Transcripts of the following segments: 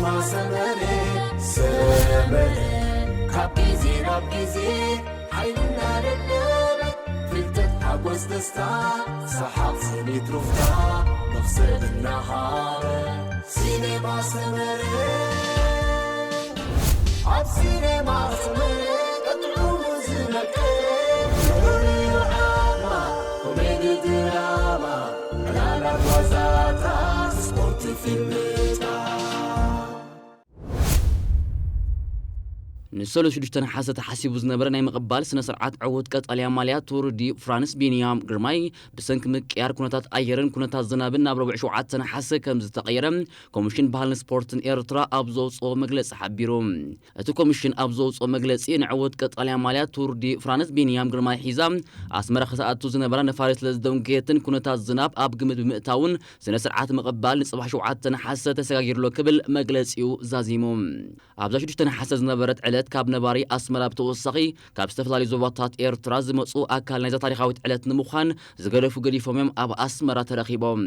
ሰመረ ሰመረ ካብ ግዜ ናብ ግዜ ሓይልና ደለበ ፍልጠት ሓጎስ ደስታ ሰሓቕ ስኒት ሩፍታ መኽሰብ እናሃበ ሲኔማ ሰመረ ኣብ ሲኔማ ሰመረ ቀጥዑ ዝመቀ ኮሜዲ ድራማ ዕላላት ዋዛታት ስፖርት ፊልምታት ንሰሉስ ሽዱሽተ ነሓሰ ተሓሲቡ ዝነበረ ናይ ምቕባል ስነ ስርዓት ዕዉት ቀጠልያ ማልያ ቱር ዲ ፍራንስ ቢንያም ግርማይ ብሰንኪ ምቅያር ኩነታት ኣየርን ኩነታት ዝናብን ናብ ረቡዕ ሸውዓተ ነሓሰ ከም ዝተቐየረ ኮሚሽን ባህልን ስፖርትን ኤርትራ ኣብ ዘውፅኦ መግለፂ ሓቢሩ። እቲ ኮሚሽን ኣብ ዘውፅኦ መግለፂ ንዕዉት ቀጠልያ ማልያ ቱር ዲ ፍራንስ ቢንያም ግርማይ ሒዛ ኣስመራ ክትኣቱ ዝነበራ ነፋሪት ስለ ዝደንጎየትን ኩነታት ዝናብ ኣብ ግምት ብምእታውን ስነ ስርዓት ምቕባል ንፅባሕ ሸውዓተ ነሓሰ ተሰጋጊርሎ ክብል መግለፂኡ ዛዚሙ። ኣብዛ ሽዱሽተ ነሓሰ ዝነበረት ዕለት ካብ ነባሪ ኣስመራ ብተወሳኺ ካብ ዝተፈላለዩ ዞባታት ኤርትራ ዝመፁ ኣካል ናይዛ ታሪኻዊት ዕለት ንምዃን ዝገደፉ ገዲፎም እዮም ኣብ ኣስመራ ተረኺቦም።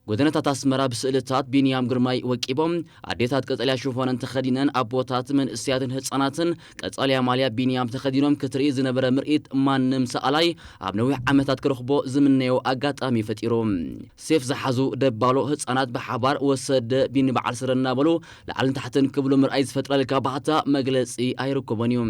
ጎደናታት ኣስመራ ብስእልታት ቢንያም ግርማይ ወቂቦም፣ ኣዴታት ቀጠልያ ሽፎነን ተኸዲነን፣ ኣቦታት መንእሰያትን ህፃናትን ቀጠልያ ማልያ ቢንያም ተኸዲኖም ክትርኢ ዝነበረ ምርኢት ማንም ሰኣላይ ኣብ ነዊሕ ዓመታት ክረኽቦ ዝምነዮ ኣጋጣሚ ፈጢሩ። ሴፍ ዝሓዙ ደባሎ ህፃናት ብሓባር ወሰደ ቢኒ በዓል ስረ እናበሉ ላዕልን ታሕትን ክብሉ ምርኣይ ዝፈጥረልካ ባህታ መግለፂ ኣይርከቦን እዩ።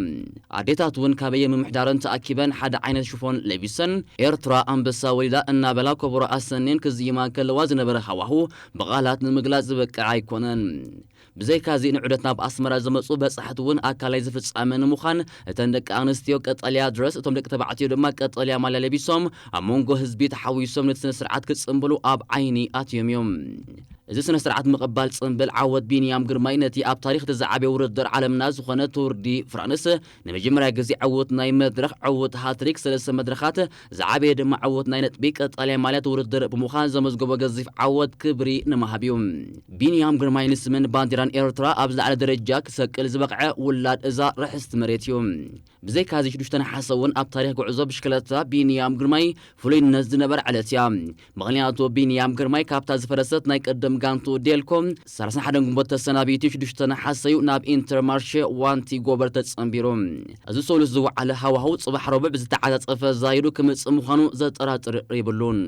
ኣዴታት እውን ካበየ ምምሕዳረን ተኣኪበን ሓደ ዓይነት ሽፎን ለቢሰን ኤርትራ ኣንበሳ ወሊዳ እናበላ ከበሮ ኣሰንየን ክዝይማ ከለዋ ዝነበረ ሃዋሁ ብቓላት ንምግላፅ ዝበቅዕ ኣይኮነን። ብዘይካዚ ንዑደት ናብ ኣስመራ ዝመፁ በፃሕቲ እውን ኣካል ናይዚ ፍፃመ ንምዃን እተን ደቂ ኣንስትዮ ቀጠልያ ድረስ እቶም ደቂ ተባዕትዮ ድማ ቀጠልያ ማልያ ለቢሶም ኣብ መንጎ ህዝቢ ተሓዊሶም ነቲ ስነ ስርዓት ክፅምብሉ ኣብ ዓይኒ ኣትዮም እዮም። እዚ ስነ ስርዓት ምቕባል ፅምብል ዓወት ቢንያም ግርማይ ነቲ ኣብ ታሪኽ እቲ ዝዓበየ ውድድር ዓለምና ዝኾነ ቱር ዲ ፍራንስ ንመጀመርያ ግዜ ዕዉት ናይ መድረኽ ዕዉት ሃትሪክ ሰለስተ መድረኻት ዝዓበየ ድማ ዕዉት ናይ ነጥቢ ቀጠልያ ማልያ እቲ ውድድር ብምዃን ዘመዝገቦ ገዚፍ ዓወት ክብሪ ንምሃብ እዩ። ቢንያም ግርማይ ንስምን ባንዲራን ኤርትራ ኣብ ዝለዓለ ደረጃ ክሰቅል ዝበቕዐ ውላድ እዛ ርሕስቲ መሬት እዩ። ብዘይካዚ ሽዱሽተ ነሓሰ እውን ኣብ ታሪኽ ጉዕዞ ብሽክለታ ቢንያም ግርማይ ፍሉይነት ዝነበረ ዕለት እያ። ምኽንያቱ ቢንያም ግርማይ ካብታ ዝፈረሰት ናይ ቀደም ጋንቱ ዴልኮ ሰላሳ ሓደ ግንቦት ተሰናቢቱ ሽዱሽተ ነሓሰ እዩ ናብ ኢንተርማርሼ ዋንቲ ጎበር ተጸንቢሩ። እዚ ሰሉስ ዝወዓለ ሃዋህው ጽባሕ ረቡዕ ብዝተዓጻጸፈ ዛይዱ ክመጽእ ምዃኑ ዘጠራጥር የብሉን።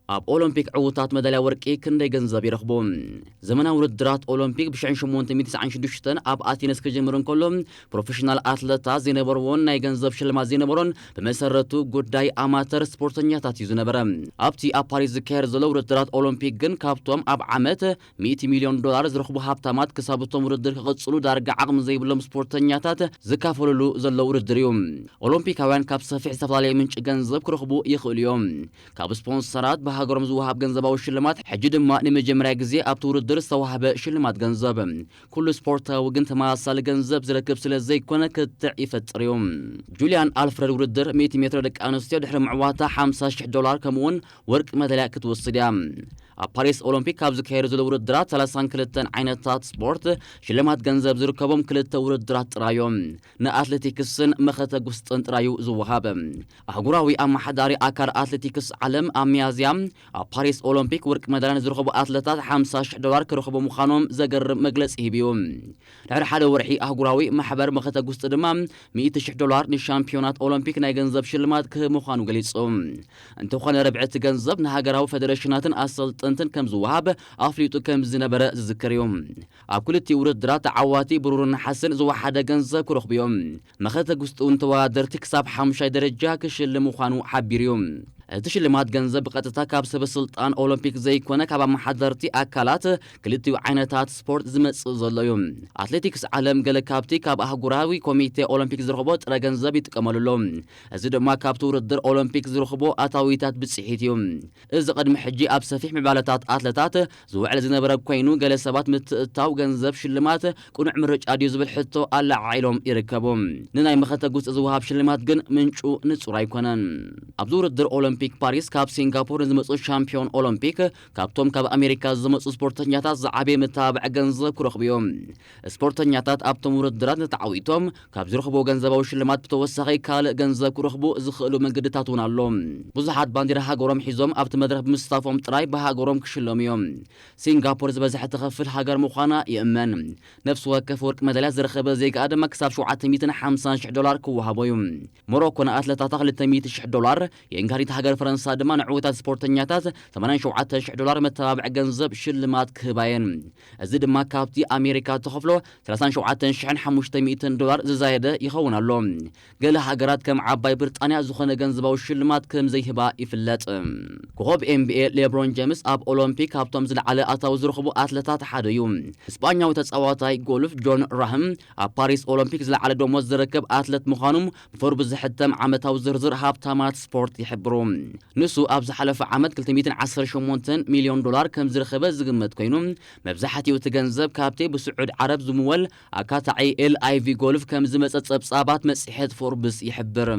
ኣብ ኦሎምፒክ ዕዉታት መዳልያ ወርቂ ክንደይ ገንዘብ ይረኽቡ? ዘመናዊ ውድድራት ኦሎምፒክ ብ ሸሞንተ ሚእቲ ትስዓን ሽዱሽተን ኣብ ኣቴነስ ክጅምር እንከሎ፣ ፕሮፌሽናል ኣትለታት ዘይነበርዎን ናይ ገንዘብ ሽልማት ዘይነበሮን ብመሰረቱ ጉዳይ ኣማተር ስፖርተኛታት እዩ ዝነበረ። ኣብቲ ኣብ ፓሪስ ዝካየድ ዘሎ ውድድራት ኦሎምፒክ ግን ካብቶም ኣብ ዓመት ሚእቲ ሚልዮን ዶላር ዝረኽቡ ሃብታማት ክሳብ እቶም ውድድር ክቕጽሉ ዳርጋ ዓቕሚ ዘይብሎም ስፖርተኛታት ዝካፈልሉ ዘሎ ውድድር እዩ። ኦሎምፒካውያን ካብ ሰፊሕ ዝተፈላለየ ምንጪ ገንዘብ ክረኽቡ ይኽእሉ እዮም። ካብ ስፖንሰራት ብሃገሮም ዝወሃብ ገንዘባዊ ሽልማት፣ ሕጂ ድማ ንመጀመርያ ግዜ ኣብቲ ውድድር ዝተዋህበ ሽልማት ገንዘብ። ኩሉ ስፖርታዊ ግን ተመሳሳሊ ገንዘብ ዝረክብ ስለ ዘይኮነ ክትዕ ይፈጥር እዩ። ጁልያን ኣልፍረድ ውድድር ሚእቲ ሜትሮ ደቂ ኣንስትዮ ድሕሪ ምዕዋታ ሓምሳ ሽሕ ዶላር ከምኡውን ወርቂ መዳልያ ክትወስድ እያ። ኣብ ፓሪስ ኦሎምፒክ ካብ ዝካየዱ ዘለዉ ውድድራት ሰላሳን ክልተን ዓይነታት ስፖርት ሽልማት ገንዘብ ዝርከቦም ክልተ ውድድራት ጥራይ እዮም። ንኣትሌቲክስን መኸተ ጉስጥን ጥራዩ ዝወሃብ። ኣህጉራዊ ኣመሓዳሪ ኣካል ኣትሌቲክስ ዓለም ኣብ ሚያዝያ ኣብ ፓሪስ ኦሎምፒክ ወርቂ መዳልያ ንዝረኸቡ ኣትለታት ሓምሳ ሽሕ ዶላር ክረኽቡ ምዃኖም ዘገርም መግለጺ ሂቡ እዩ። ድሕሪ ሓደ ወርሒ ኣህጉራዊ ማሕበር መኸተ ጉስጢ ድማ ሚእቲ ሽሕ ዶላር ንሻምፒዮናት ኦሎምፒክ ናይ ገንዘብ ሽልማት ክህብ ምዃኑ ገሊጹ። እንተኾነ ርብዒ እቲ ገንዘብ ንሃገራዊ ፈደረሽናትን ኣሰልጠንትን ከም ዝወሃብ ኣፍሊጡ ከም ዝነበረ ዝዝከር እዩ። ኣብ ክልቲኡ ውድድራት ተዓዋቲ ብሩርን ነሓስን ዝወሓደ ገንዘብ ክረኽቡ እዮም። መኸተ ጉስጢ እውን ተወዳደርቲ ክሳብ ሓሙሻይ ደረጃ ክሽልም ምዃኑ ሓቢሩ እዩ። እቲ ሽልማት ገንዘብ ብቐጥታ ካብ ሰበ ስልጣን ኦሎምፒክ ዘይኮነ ካብ ኣመሓደርቲ ኣካላት ክልቲኡ ዓይነታት ስፖርት ዝመጽእ ዘሎ እዩ። ኣትሌቲክስ ዓለም ገለ ካብቲ ካብ ኣህጉራዊ ኮሚቴ ኦሎምፒክ ዝረኽቦ ጥረ ገንዘብ ይጥቀመሉ ኣሎ። እዚ ድማ ካብቲ ውድድር ኦሎምፒክ ዝረኽቦ ኣታዊታት ብጽሒት እዩ። እዚ ቅድሚ ሕጂ ኣብ ሰፊሕ ምዕባለታት ኣትለታት ዝውዕል ዝነበረ ኮይኑ፣ ገለ ሰባት ምትእትታው ገንዘብ ሽልማት ቅኑዕ ምርጫ ድዩ ዝብል ሕቶ ኣለዓዒሎም ይርከቡ። ንናይ መኸተ ጉስጢ ዝወሃብ ሽልማት ግን ምንጩ ንጹር ኣይኮነን። ኣብዚ ውድድር ኦሎምፒክ ኦሎምፒክ ፓሪስ ካብ ሲንጋፖር ንዝመፁ ሻምፒዮን ኦሎምፒክ ካብቶም ካብ ኣሜሪካ ዝመፁ ስፖርተኛታት ዝዓበየ መተባብዒ ገንዘብ ክረኽቡ እዮም። ስፖርተኛታት ኣብቶም ውድድራት ንተዓዊቶም ካብ ዝረኽብዎ ገንዘባዊ ሽልማት ብተወሳኺ ካልእ ገንዘብ ክረኽቡ ዝኽእሉ መንገድታት እውን ኣሎ። ብዙሓት ባንዲራ ሃገሮም ሒዞም ኣብቲ መድረኽ ብምስታፎም ጥራይ ብሃገሮም ክሽለሙ እዮም። ሲንጋፖር ዝበዝሐ ትኸፍል ሃገር ምዃና ይእመን። ነፍሲ ወከፍ ወርቂ መዳልያ ዝረኸበ ዜጋኣ ድማ ክሳብ ሸውዓተ ሚእትን ሓምሳን ሽሕ ዶላር ክወሃቦ እዩ። ሞሮኮ ንኣትለታታ ክልተ ሚእቲ ሽሕ ዶላር፣ የእንጋዲት ሃገር ፈረንሳ ድማ ንዕዉታት ስፖርተኛታት ሰማንያን ሸውዓተ ሽሕ ዶላር መተባብዒ ገንዘብ ሽልማት ክህባ እየን። እዚ ድማ ካብቲ ኣሜሪካ እትኸፍሎ ሰላሳን ሸውዓተን ሽሕን ሓሙሽተ ሚእትን ዶላር ዝዛየደ ይኸውን ኣሎ። ገለ ሃገራት ከም ዓባይ ብሪጣንያ ዝኾነ ገንዘባዊ ሽልማት ከም ዘይህባ ይፍለጥ። ኮኸብ ኤን ቢ ኤ ሌብሮን ጀምስ ኣብ ኦሎምፒክ ካብቶም ዝለዓለ ኣታዊ ዝረኽቡ ኣትለታት ሓደ እዩ። ስጳኛዊ ተጻዋታይ ጎልፍ ጆን ራህም ኣብ ፓሪስ ኦሎምፒክ ዝለዓለ ደሞዝ ዝረክብ ኣትለት ምዃኑ ብፎርብስ ዝሕተም ዓመታዊ ዝርዝር ሃብታማት ስፖርት ይሕብሩ። ንሱ ኣብ ዝሓለፈ ዓመት ክልተ ሚእትን ዓሰርተ ሸሞንተን ሚልዮን ዶላር ከም ዝረኸበ ዝግመት ኮይኑ፣ መብዛሕትኡ እቲ ገንዘብ ካብቲ ብስዑድ ዓረብ ዝምወል ኣካታዒ ኤል ኣይ ቪ ጎልፍ ከም ዝመጸ ጸብጻባት መጽሔት ፎርብስ ይሕብር።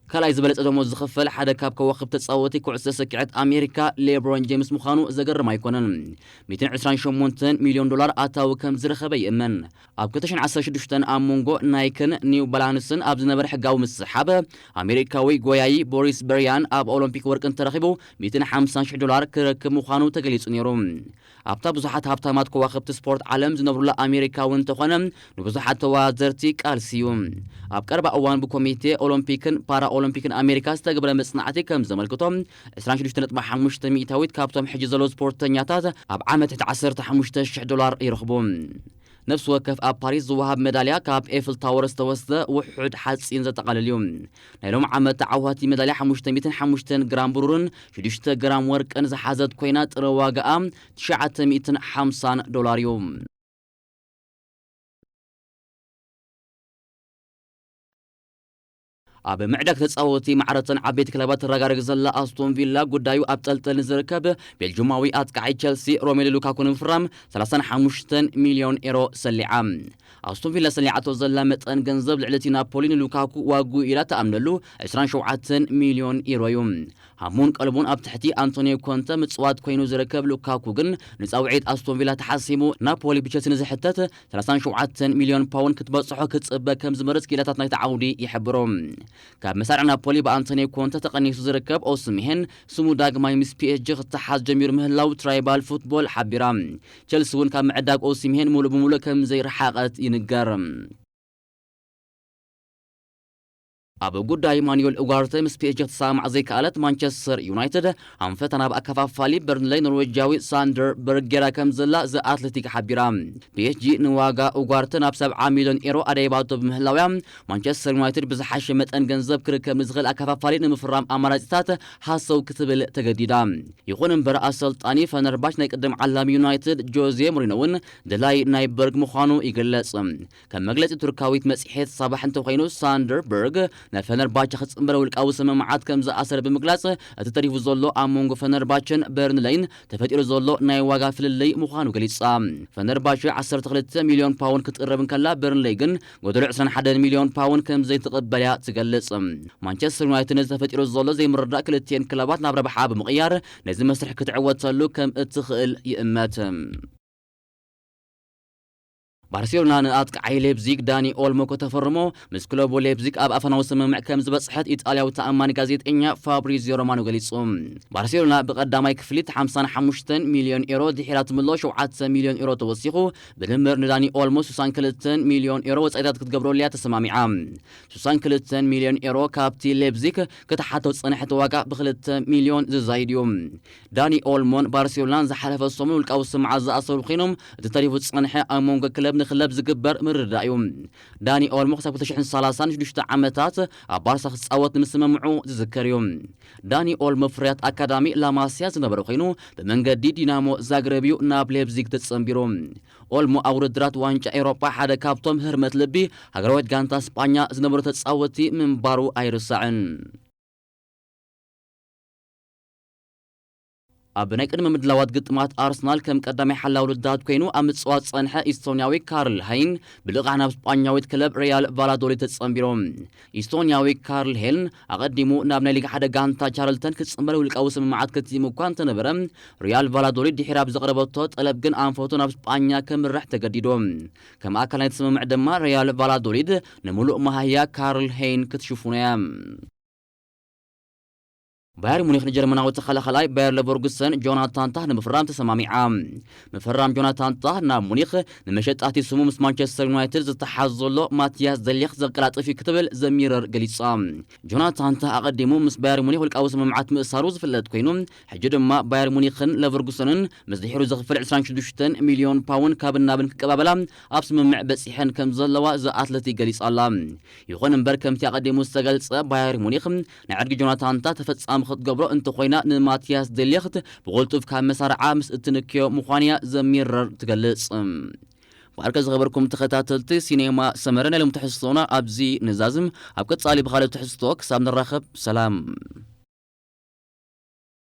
ካልኣይ ዝበለጸ ደሞዝ ዝኽፈል ሓደ ካብ ከዋኽብቲ ተጻወቲ ኩዕሶ ሰኪዐት ኣሜሪካ ሌብሮን ጄምስ ምዃኑ ዘገርም ኣይኮነን። ሚእትን ዕስራን ሸሞንተን ሚልዮን ዶላር ኣታዊ ከም ዝረኸበ ይእመን። ኣብ ክልተ ሽሕን ዓሰርተ ሽዱሽተን ኣብ መንጎ ናይክን ኒው ባላንስን ኣብ ዝነበረ ሕጋዊ ምስሓብ፣ ኣሜሪካዊ ጎያዪ ቦሪስ በርያን ኣብ ኦሎምፒክ ወርቂ እንተረኺቡ ሚእትን ሓምሳን ሽሕ ዶላር ክረክብ ምዃኑ ተገሊጹ ነይሩ። ኣብታ ብዙሓት ሃብታማት ከዋኽብቲ ስፖርት ዓለም ዝነብሩላ ኣሜሪካ እውን እንተኾነ፣ ንብዙሓት ተወዳደርቲ ቃልሲ እዩ። ኣብ ቀረባ እዋን ብኮሚቴ ኦሎምፒክን ፓራ ኦሎምፒክን ኣሜሪካ ዝተገብረ መጽናዕቲ ከም ዘመልክቶ፣ ዕስራን ሽዱሽተ ነጥቢ ሓሙሽተ ሚእታዊት ካብቶም ሕጂ ዘለዉ ስፖርተኛታት ኣብ ዓመት ትሕቲ ዓሰርተ ሓሙሽተ ሽሕ ዶላር ይረኽቡ። ነፍሲ ወከፍ ኣብ ፓሪስ ዝወሃብ መዳልያ ካብ ኤፍል ታወር ዝተወስደ ውሑድ ሓጺን ዘጠቓልል እዩ። ናይ ሎም ዓመት ተዓዋቲ መዳልያ ሓሙሽተ ሚእትን ሓሙሽተን ግራም ብሩርን ሽዱሽተ ግራም ወርቅን ዝሓዘት ኮይና፣ ጥረ ዋጋኣ ትሽዓተ ሚእትን ሓምሳን ዶላር እዩ። ኣብ ምዕዳግ ተጻወቲ ማዕረተን ዓበይቲ ክለባት ተረጋግእ ዘላ ኣስቶን ቪላ፣ ጉዳዩ ኣብ ጠልጠል ንዝርከብ ቤልጅማዊ ኣጥቃዓይ ቸልሲ ሮሜሉ ሉካኩ ንምፍራም ሰላሳን ሓሙሽተን ሚልዮን ኤሮ ሰሊዓ። ኣስቶን ቪላ ሰሊዓቶ ዘላ መጠን ገንዘብ ልዕሊ እቲ ናፖሊ ንሉካኩ ዋግኡ ኢላ ትኣምነሉ ዕስራን ሸውዓተን ሚልዮን ኤሮ እዩ። ሃሙን ቀልቡን ኣብ ትሕቲ ኣንቶኒዮ ኮንተ ምጽዋት ኮይኑ ዝርከብ ሉካኩ ግን፣ ንጻውዒት ኣስቶን ቪላ ተሓሲሙ ናፖሊ ብቸልሲ ንዝሕተት ሰላሳን ሸውዓተን ሚልዮን ፓውንድ ክትበጽሖ ክጽበ ከም ዝመርጽ ክኢላታት ናይቲ ዓውዲ ይሕብሩ። ካብ መሳርዕ ናፖሊ ብኣንቶኒዮ ኮንተ ተቐኒሱ ዝርከብ ኦስምሄን፣ ስሙ ዳግማይ ምስ ፒ ኤስ ጂ ክተሓዝ ጀሚሩ ምህላው ትራይባል ፉትቦል ሓቢራ። ቸልሲ እውን ካብ ምዕዳግ ኦስምሄን ሙሉእ ብሙሉእ ከም ዘይረሓቐት ይንገር። ኣብ ጉዳይ ማኑኤል ኡጋርተ ምስ ፒ ኤስ ጂ ክትሰማማዕ ዘይከኣለት፣ ማንቸስተር ዩናይትድ ኣንፈታ ናብ ኣከፋፋሊ በርንለይ ኖርዌጃዊ ሳንደር በርግ ጌራ ከም ዘላ ዘ ኣትሌቲክ ሓቢራ። ፒ ኤስ ጂ ንዋጋ ኡጋርተ ናብ ሰብዓ ሚልዮን ኤሮ ኣደይባቶ ብምህላውያ፣ ማንቸስተር ዩናይትድ ብዝሓሸ መጠን ገንዘብ ክርከብ ንዝኽእል ኣከፋፋሊ ንምፍራም ኣማራጺታት ሃሰው ክትብል ተገዲዳ። ይኹን እምበር፣ ኣሰልጣኒ ፈነርባች ናይ ቅድም ዓላሚ ዩናይትድ ጆዜ ሞሪኖ እውን ደላይ ናይ በርግ ምዃኑ ይግለጽ። ከም መግለጺ ቱርካዊት መጽሔት ሳባሕ እንተኾይኑ፣ ሳንደርበርግ ናብ ፈነርባቸ ክጽንበር ውልቃዊ ስምምዓት ከም ዝኣሰረ ብምግላጽ፣ እቲ ተሪፉ ዘሎ ኣብ መንጎ ፈነርባቸን በርንለይን ተፈጢሩ ዘሎ ናይ ዋጋ ፍልልይ ምዃኑ ገሊጻ። ፈነርባቸ ዓሰርተ ክልተ ሚልዮን ፓውንድ ክትቅረብ እንከላ፣ በርንለይ ግን ጎደሎ ዕስራን ሓደን ሚልዮን ፓውንድ ከም ዘይትቕበል እያ ትገልጽ። ማንቸስተር ዩናይትድ ነዚ ተፈጢሩ ዘሎ ዘይምርዳእ ክልቲኤን ክለባት ናብ ረብሓ ብምቕያር፣ ነዚ መስርሕ ክትዕወተሉ ከም እትኽእል ይእመት። ባርሴሎና ንኣጥቃዓይ ሌፕዚግ ዳኒ ኦልሞ ከተፈርሞ ምስ ክለቡ ሌፕዚግ ኣብ ኣፈናዊ ስምምዕ ከም ዝበጽሐት ኢጣልያዊ ተኣማኒ ጋዜጠኛ ፋብሪዚዮ ሮማኖ ገሊጹ። ባርሴሎና ብቐዳማይ ክፍሊት ሓምሳን ሓሙሽተን ሚልዮን ኤሮ ድሒራ ትምልኦ ሸውዓተ ሚልዮን ኤሮ ተወሲኹ፣ ብድምር ንዳኒ ኦልሞ ስሳን ክልተን ሚልዮን ኤሮ ወጻኢታት ክትገብረሉ እያ ተሰማሚዓ። ስሳን ክልተን ሚልዮን ኤሮ ካብቲ ሌፕዚግ ክትሓቶ ዝጸንሐት ዋጋ ብክልተ ሚልዮን ዝዛይድ እዩ። ዳኒ ኦልሞን ባርሴሎናን ዝሓለፈ ሰሙን ውልቃዊ ስምምዓት ዝኣሰሩ ኮይኖም፣ እቲ ተሪፉ ዝጸንሐ ኣብ መንጎ ክለብ ንክለብ ዝግበር ምርድዳእ እዩ። ዳኒ ኦልሞ ክሳብ ክልተ ሽሕን ሰላሳን ሽዱሽተ ዓመታት ኣብ ባርሳ ክጻወት ምስምምዑ ዝዝከር እዩ። ዳኒ ኦልሞ ፍርያት ኣካዳሚ ላማሲያ ዝነበረ ኮይኑ፣ ብመንገዲ ዲናሞ ዛግረብ እዩ ናብ ሌፕዚግ ተጸንቢሩ። ኦልሞ ኣብ ውድድራት ዋንጫ ኤውሮጳ ሓደ ካብቶም ህርመት ልቢ ሃገራዊት ጋንታ ስጳኛ ዝነበሩ ተጻወቲ ምንባሩ ኣይርሳዕን። ኣብ ናይ ቅድመ ምድላዋት ግጥማት ኣርሰናል ከም ቀዳማይ ሓላዊ ውድድራት ኮይኑ ኣብ ምጽዋት ዝጸንሐ ኢስቶንያዊ ካርል ሃይን ብልቓሕ ናብ ስጳኛዊት ክለብ ሪያል ቫላዶሊድ ተጸንቢሩ። ኢስቶንያዊ ካርል ሄን ኣቐዲሙ ናብ ናይ ሊግ ሓደ ጋንታ ቻርልተን ክጽንበር ውልቃዊ ስምምዓት ከቲሙ እኳ እንተነበረ፣ ሪያል ቫላዶሊድ ድሒር ኣብ ዘቕረበቶ ጠለብ ግን ኣንፈቱ ናብ ስጳኛ ከምርሕ ተገዲዱ። ከም ኣካል ናይቲ ስምምዕ ድማ ሪያል ቫላዶሊድ ንምሉእ መሃያ ካርል ሄን ክትሽፍኖ እያ። ባየር ሙኒክ ንጀርመናዊ ተኸላኸላይ ባየር ለቨርጉሰን ጆናታን ታህ ንምፍራም ተሰማሚዓ። ምፍራም ጆናታን ታህ ናብ ሙኒክ ንመሸጣ ኣቲስሙ ምስ ማንቸስተር ዩናይትድ ዝተሓዝ ዘሎ ማቲያስ ደሊክ ዘቀላጥፍ እዩ ክትብል ዘሚረር ገሊጻ። ጆናታን ታህ ኣቐዲሙ ምስ ባየር ሙኒክ ውልቃዊ ስምምዓት ምእሳሩ ዝፍለጥ ኮይኑ፣ ሕጂ ድማ ባየር ሙኒክን ለቨርጉሰንን ምስ ድሒሩ ዝኽፈል ዕስራን ሽዱሽተን ሚልዮን ፓውንድ ካብን ናብን ክቀባበላ ኣብ ስምምዕ በጺሐን ከም ዘለዋ ዘ ኣትለቲክ ገሊጻ ኣላ። ይኹን እምበር ከምቲ ኣቐዲሙ ዝተገልጸ ባየር ሙኒክ ናይ ዕድጊ ጆናታን ታህ ተፈጻሚ ክትገብሮ እንተኾይና ንማቲያስ ደሊኽት ብቕልጡፍ ካብ መሳርዓ ምስ እትንክዮ ምዃንያ ዘሚረር ትገልጽ። ባርከ ዝኸበርኩም ተኸታተልቲ ሲኔማ ሰመረ ናይ ሎም ትሕዝቶና ኣብዚ ንዛዝም። ኣብ ቀጻሊ ብኻልእ ትሕዝቶ ክሳብ ንራኸብ ሰላም።